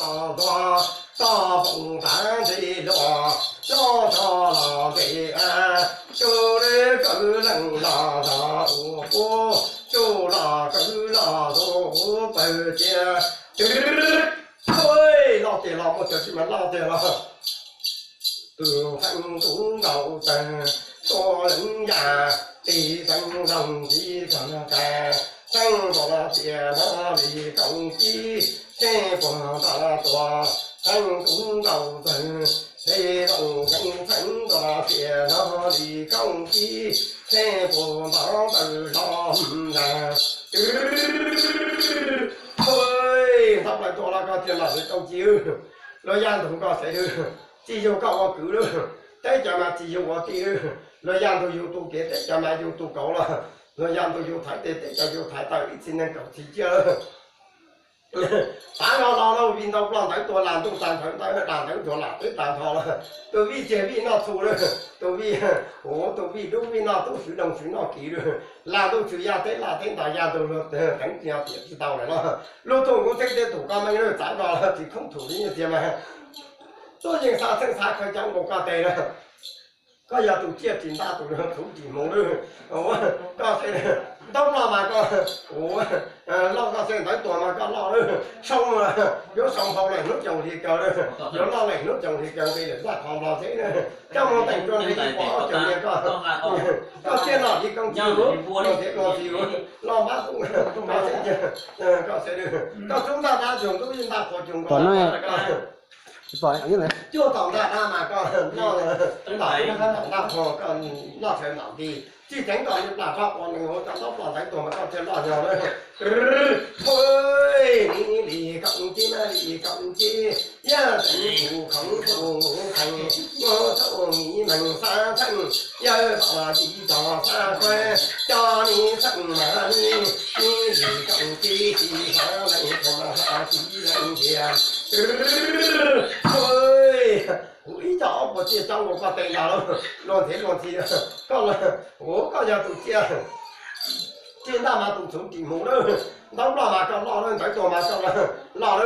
Los ntua toj poom tav ntsej luag, los nrog los ntes a, tsuj lwb kawg leej los nrog ua puab, tsuj los kawg los ntua ua pawg cia. Loj tiag los muaj cov tsis mas loj tiag los. Tus feeb ntub nkaus tawg, tua leej yam, tis feeb nroog ntxiv txog kas, feeb nkaus los tias no li koom kib, xeeb puag nto tuag, feeb ntub nkaus tawg, xeeb zoo xeeb feeb nkaus los tias no li koom kib, xeeb puag nto tawg los ntag. Ntaub plaws tuag los koj tias no li koom kib, luag yaj ntug koj xev lwb, tsis yug koj ua kwv lwb, teb chaws mas tsis yug ua tij lwb, luag yaj ntug yug tu kev, teb chaws mas yug tu kauv los, luag yaj ntug yug thaiv tes, teb chaws yug thaiv taw, ib txhis neeg kaum txhis ciaj lawm. Tav no los lauj, vij ntau ploj ntawd tuag, las ntuj tag nrho ntawd, las ntawd tuag, las teb tag nrho lawm. Tus vij txiag vij noj txhu lawm, tus vij, tus vij dub vij noj tub, swv doog swv noj kiv lawm. Las ntuj txwm yaj teb, las teb ntos yaj ntug, luag teev tsis tiam tsis tau lawm los. Lub tug kuv txheeb tej tus koj meej lawm, txav koj tsis thoob thum li nyiaj txiag mas. Tub yeej xav txheej xav khaws cov nkaus koj tes lawm. Koj yog tus ciaj tsis ntaj, tus txhuv tsis hmuv lawm. Koj xev ntaub ploj mas koj, loj koj xev ntawd tuag mas koj loj lawm. Sau, yuav sau nphau lawm hnub coom hli kaw lawm, yuav loj lawm hnub coom hli kaw nqis lawm zaj qhov nplog xev lawm. Coj mus teem rua nqi pom ob coom niag koj, koj thiaj noj li koom kib, luag thiaj luag txi, loj mab tub, koj xev, koj xev, koj tub ntaj dab tug ntub ntaj qhuav tug nkaus. Cuaj tom ntaj dab mas koj noj, tom ntaj qhuav koj noj tshawv ntom nti, tsis teev tom li plas roj quas nees hauv cov ntaub ploj ntawd tuag mas koj thiaj loj yog lawm. Li koom kib mas li koom kib, yog teev tus khoov tus kheej, muab txuj mi meej xab theej, yawg tom yim tog xab khuab, coj ni xeem mas li, li koom kib tsis xav leej tug mas xav tsis leej tiag. Kuv ib co ob puas tsiaj coob ua koj tes los luag ntxhi luag ntxhi, koj, koj yog tus ciaj, ciaj ntaj mas tus txhuv tsis hmuv lawm, ntaub ploj mas koj loj lawm, ntawd tuag mas koj loj lawm,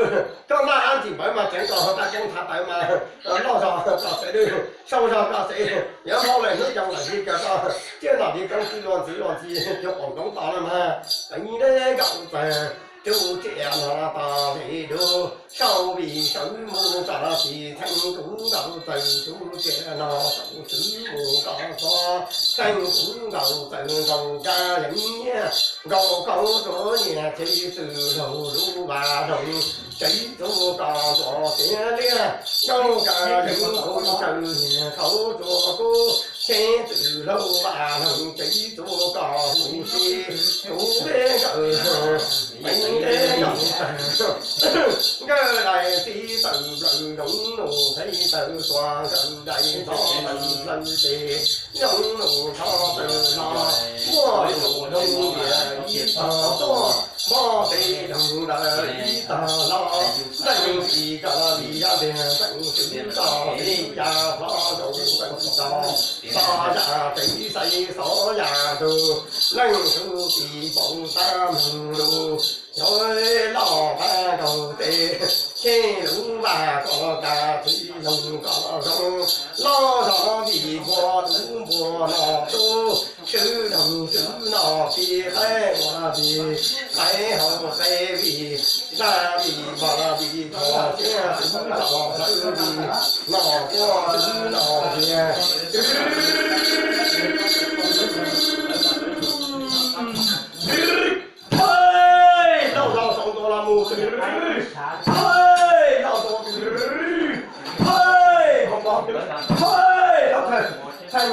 koj ntaj dab ntsis npawv mas tseev koj hauv qab ceeb thav tawv mas loj zog koj xev lawm, sau zog koj xev, yuav hau lawm hnub coom lawm hli kaw koj, ciaj noj li koom kib luag ntxhi luag ntxhi, cuag qaum nkoov tos lawm mas, nkaum txawg, tub tsiaj no tos li dub, sau vij sawv mus tom tsis txheeb, tub nkaus txawg tub tsiaj no sau xwb mus kom txog, txheeb tub nkaus txawg nkaus kab yeej nyiaj, nkaus khaub tsuag nyiaj txiv txwm laug lub vaj loog, txiv tub koj ntuas tiag liaj, nkaus kab yeej nkaus txawg nyiaj khaub tsuag kub, txiv txwm laug vaj loog txiv tub koj mus si, kuv npe nkawd, npe nkawd nkawd dais txiv tawm nplawm nroog nus, txiv tawm tuag nkawd dais ntxhov tawm nplawm tes, nroog nus ntxhov tawm los, muaj nus nroog tias ib tog tuaj, npog tes nroog ntawd ib tog los, nteej tsis tso li yaj tiag, nteej tsis tso li cas, hlob nkaus nteej tsis tso, xov yam txiv xaiv xov yam ntug, leej tub tsis paub tab meeg lus, yog loj pab nkaus tes, khej lub vaj koj tas txiv loog koj zoo, loj zog vij npua lub npua no tub, swb doog swb no pib qaib ua vij, qaib hau qaib vij, zaj vij npog vij thov siab xwb tso hlawv vij, no quaj xwb no tiag,